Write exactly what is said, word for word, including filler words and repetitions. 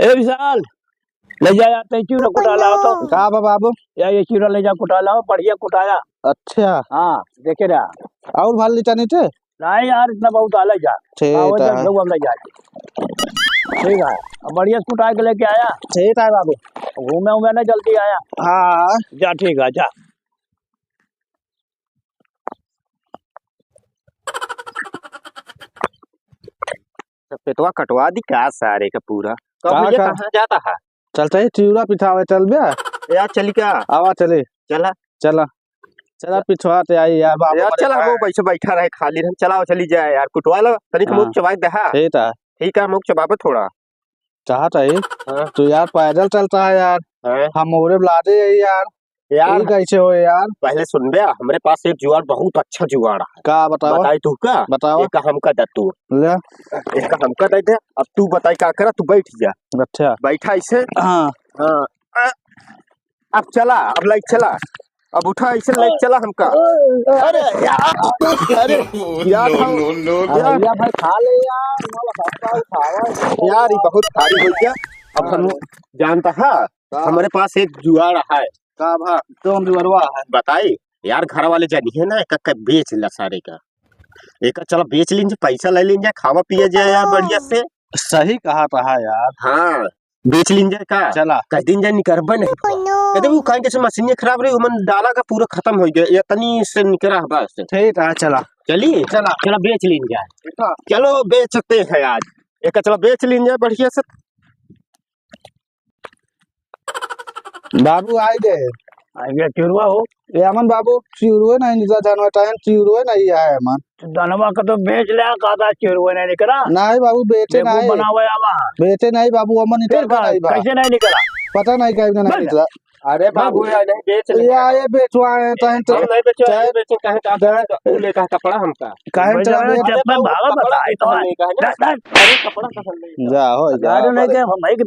ए विशाल, ले जा यार, तै चिउरा कुटा लाओ तो। का बा बाबू? या ये चिउरा ले जा, कुटा लाओ, बढ़िया कुटाया। अच्छा। हाँ, देखे रहा। और भाल लीचा नीचे? नहीं यार, इतना बहुत आला जा। ठीक हाँ, वो है। जब लोग हम ले जाए। ठीक है, अब बढ़िया से कुटा के लेके आया। ठीक है बाबू। घूमे उमे ना जल्दी आया। हाँ। जा, ठीक है, जा। तो पेटवा कटवा दी का सारे का पूरा? का का भैया, का? कहाँ जाता है? चलते ही चिउरा पिठावे चल बे। यार, चली का? आवा चली। चला। चला। चला पिछवा ते आई यार, बाबू यार, बड़े चला, भाई। वो वैसे बैठा रहे, खाली रहे। चला, चली जाए यार, कुटवा ला, तनिक हाँ। मुख चबाई दहा। ठीक है। ठीक है, मुख चबाबे थोड़ा। चाहत है, हाँ। तू यार पैदल चलता है यार। हाँ। हम मोरे बुला दे यार। यार, ई कैसे हो यार? पहले सुन बे, हमरे पास एक जुगाड़, बहुत अच्छा जुगाड़ है। का बताओ? बताई तू का? बताओ। एक हमका दे तू। ले। एक हमका दे दे, अब तू बताई का करा, तू बैठ जा। अच्छा। बैठा ऐसे। हाँ। हाँ। अ, अब चला, अब लाइक चला। अब उठा, ऐसे लाइक चला हमका। अरे यार, अरे यार, no, no, no, no। यार। भैया भाई खा ले यार, ना बताओ, उठावा। यार, ये बहुत भारी हो गया। अब हम जानता है, का? हमरे पास एक जुगाड़ है। का भा? कौन जुगड़वा है? बताई यार, घर वाले जानी है ना, एक, एक बेच ला सारे का। एक चला बेच लीन जाए, पैसा ले लीन जाए, खावा पिया जाए यार बढ़िया से। सही कहा रहा यार। हाँ, बेच लीन जाए का? चला। कह दिन जाए निकरबे नहीं। कहते वो कहेंगे से मशीन खराब रही, उमन डाला का पूरा खत्म हो गया, ये तनी से निकरा है बस। ठीक है, चला। चली? चला। चला बेच लीन जाए। चला। चलो बेचते हैं आज। एक चला बेच लीन जाए बढ़िया से। बाबू आइ गए। आइ गए, चिउरवा हो। ये अमन बाबू, चिउरवे नहीं निकला, जानवर टाइम चिउरवे नहीं आया अमन। धनवा का तो बेच लिया, का था चिउरवे नहीं निकला। नहीं बाबू, बेचे बेवकूफ नहीं। बनावे आवा। बेचे नहीं बाबू, अमन फिर निकलता का, नहीं बा। कैसे नहीं निकला? पता नहीं कहीं नहीं बस। निकला। अरे बाबू, यार नहीं बेच ले। या ये बेचवा है, टाइम तो हम नहीं बेचो, टाइम ये बेचो, कहे का, तो ऊ ले कहा कपड़ा हमका। कहे चला बेच। चप्पल भागा बताई तो। कपड़ा पसंद नहीं, कहे ना? दस, दस। अरे कपड़ा पसंद नहीं। जा हो, जा, गाड़ी नहीं अरे। के, हम भाई के